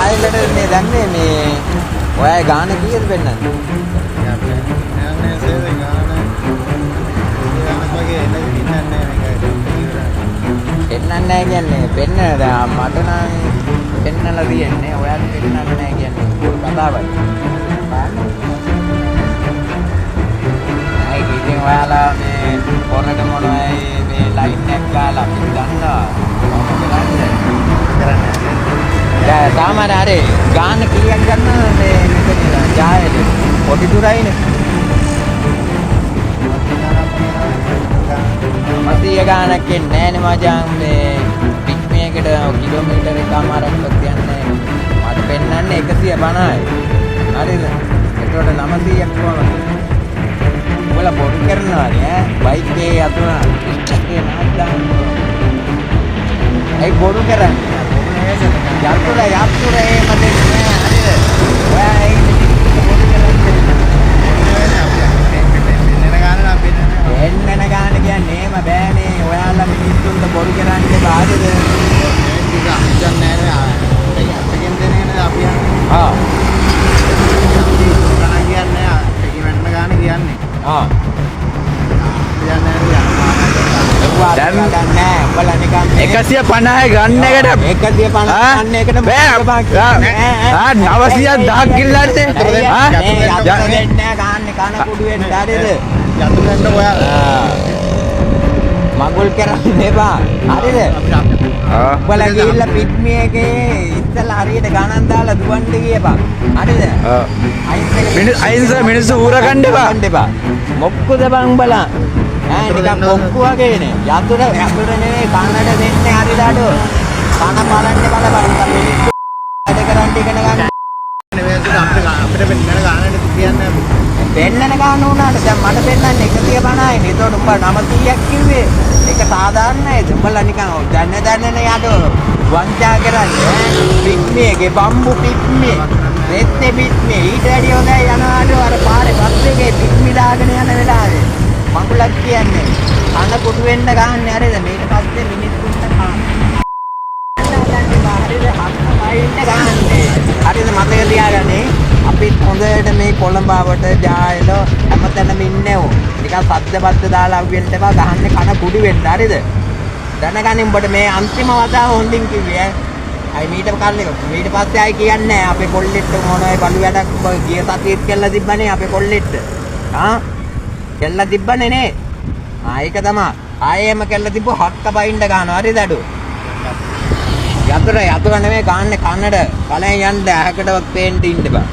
ආයෙලට මේ දැන් මේ මේ ඔයා ගාන කීයද පෙන්නන්නේ? නෑ සේද ගාන ගානක් වගේ එන්න ඉන්නන්නේ නෑ මේක. පෙන්නන්නේ නැහැ කියන්නේ පෙන්නන දැන් මට නම් පෙන්නලා තියෙන්නේ, ඔයාට පෙන්නන්නේ නැහැ කියන්නේ බොරු කතාවක්. නෑ, ඉතින් ඔයාලා මේ පොරට මොනවයි මේ ලයින් එකක් ගාලා අපි දන්නවා කොහොම කරන්නේ. කරන්නේ දැන් සාමාන්‍ය හරි ගාන කීයක් ගන්නවද මේ මෙතන ඉඳන් ජායද? පොඩි දුරයිනේ. 900 ගානක් එන්නේ නෑනේ මචං. මේ පික්මේකට කිලෝමීටර් එකමාරක්වත් යන්නේ මට පෙන්නන්නේ 150යි. හරිද? එතකොට 900ක් කොහමද? උඹලා බොරු කරනවා නේ ඈ. බයික් එකේ අතුන එකේ නාද්දාන්න. ඇයි බොරු කරන්නේ? යතුර යතුර එහෙම දෙන්නේ නෑ, හරිද? ඔයා ඒ බොරු කරන්නේ. පෙන්නන ගාන නම් පෙන්නන. පෙන්නන ගාන කියන්නේ එහෙම බෑනේ. ඔයාලා මිනිස්සුන්ට බොරු කරන්න එපා, හරිද? ටික අම්චන් නෑ නේ, අපිගෙන් දෙන එක නේ අපි යන්නේ. ආ. අපි ගණන් කියන්නේ අපිගෙන් වැටෙන ගාන කියන්නේ. ආ. අපි යන්නේ නෑ. දැන් නෑ උඹලා නිකන් මේ 150 ගන්න එකට 150 ගන්න එකට බෑ. ආ 910ක් ඉල්ලන්නේ. ආ යතුරු දෙන්නේ නෑ, ගාන්නේ කන කුඩු වෙන්න, හරිද? යතුරු දෙන්න ඔයාලා. මගුල් කරන්න එපා, හරිද? ආ. උඹලා ගිහිල්ලා පිට්මි එකේ ඉස්සෙල්ලා හරියට ගණන් දාලා දුවන්න කියපන්, හරිද? ආ. අහිංසක අහිංසක මිනිස්සු ඌර ගන්න එපා. ගන්න එපා. මොක්කුද බං උඹලා? ඈ නිකන් කොක්කු වගේනේ. යතුරු යතුරු නෙවෙයි කනට දෙන්නේ, හරිද අඩෝ? කන බලන්න බලපන් උඹ මිනිස්සු වැඩ කරන් ඉගෙන ගන්න. නෙවෙයි අපිට අපිට පෙන්නන ගානනේ කියන්නේ අපි. පෙන්නන ගාන උනාට දැන් මට පෙන්නන්නේ 150යි නේ. ඒතකොට උඹ 900ක් කිව්වේ. ඒක සාධාරණයිද? උඹලා නිකන් දැන දැනන යඩෝ වංචා කරන්නේ ඈ. පික්මි එකේ බම්බු පික්මි. රෙත්තේ පික්මි ඊට වැඩිය හොඳයි යනවා අඩෝ අර පාරේ බස් එකේ පික්මි දාගෙන යන වෙලාවේ. මඟුලක් කියන්නේ කන කුඩු වෙන්න ගහන්නේ, හරිද? ඊට පස්සේ මිනිස්සුන්ට කන හරිද? හක්ක බයින්න ගහන්නේ. හරිද? මතක තියාගන්න. අපිත් හොඳට මේ කොළඹ ආවට ජායල හැමතැනම ඉන්නේ ඕ. නිකන් සද්ද බද්ද දාලා අහුවෙන්න එපා, ගහන්නේ කන කුඩු වෙන්න, හරිද? දැනගනින් උඹට මේ අන්තිම වතාව හොඳින් කිව්වේ ඈ. අයි මීට කලින් මීට පස්සේ ආයි කියන්නේ නෑ අපේ කොල්ලෙට්ට මොනවයි බලු වැඩක් උඹ ගිය සතියේත් කෙල්ල තිබ්බනේ අපේ කොල්ලෙට්ට. ආ? කෙල්ල තිබ්බනේ නේ. ආ ඒක තමයි. ආයෙ එහෙම කෙල්ල තිබ්බ හක්ක බයින්න ගහනවා, හරිද අඩු? යතුර යතුර නෙමෙයි ගහන්නේ කනට. ඵලයන් යන්න ඇහැකටවත් පේන්න ඉන්න එපා.